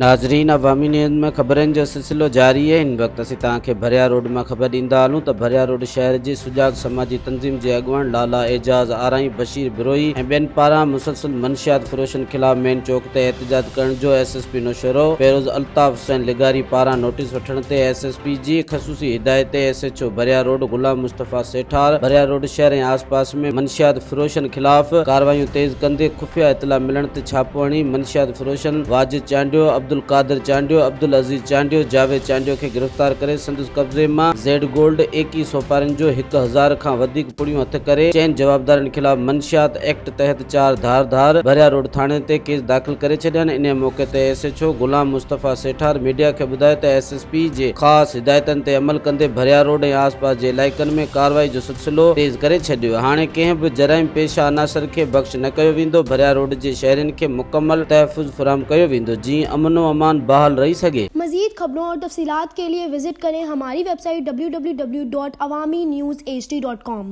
ناظرين عوامي نيوز ۾ خبرن جو سلسلو جاري آهي هن وقت اسين توهان کي ڀريا روڊ مان خبر ڏيندا هلون ته ڀريا روڊ شهر جي سجاڳ سماجي تنظيم جي اڳواڻ لالا اعجاز آرائين بشير بروهي ۽ ٻين پاران مسلسل منشيات فروشن خلاف مين چوڪ تي احتجاج ڪرڻ جو S S P Naushahro Feroze Altaf Hussain لغاري پاران نوٽيس وٺڻ تي ايس ايس پي جي خصوصي هدايت تي S H O Bhiria road Ghulam Mustafa Sethar Bhiria road شهر ۽ آس پاس ۾ منشيات فروشن خلاف ڪارروايون تيز ڪندي خفيه اطلاع ملڻ تي ڇاپو هڻي منشيات فروشن واجد چانڊيو، عبدالقادر چانڊيو، عبدالعزيز چانڊيو، جاويد چانڊيو کي گرفتار ڪري سندس قبضي مان زيڊ گولڊ ايڪيهه سوپارين جو 1000 کان وڌيڪ پڙيون هٿ ڪري چئن جوابدارن خلاف منشيات ايڪٽ تحت چار ڌار ڌار ڀريا روڊ ٿاڻي تي ڪيس داخل ڪري ڇڏيا آهن انهي موقعي تي S H O Ghulam Mustafa Sethar media کي ٻڌايو ته ايس ايس پي جي خاص هدايتن تي عمل ڪندي ڀريا روڊ ۽ آس پاس جي علائقن ۾ ڪارروائي جو سلسلو تيز ڪري ڇڏيو، هاڻي ڪنهن به جرائم پيشه عناصر کي بخش نه ڪيو ويندو، ڀريا روڊ جي شهرين کي مڪمل تحفظ فراهم ڪيو ويندو، جيئن امن و امان بحال رهي سگهي. مزيد خبرون اور تفصيلات کے لئے وزٽ ڪرين ھماري web site www.awamiNewsHD.com.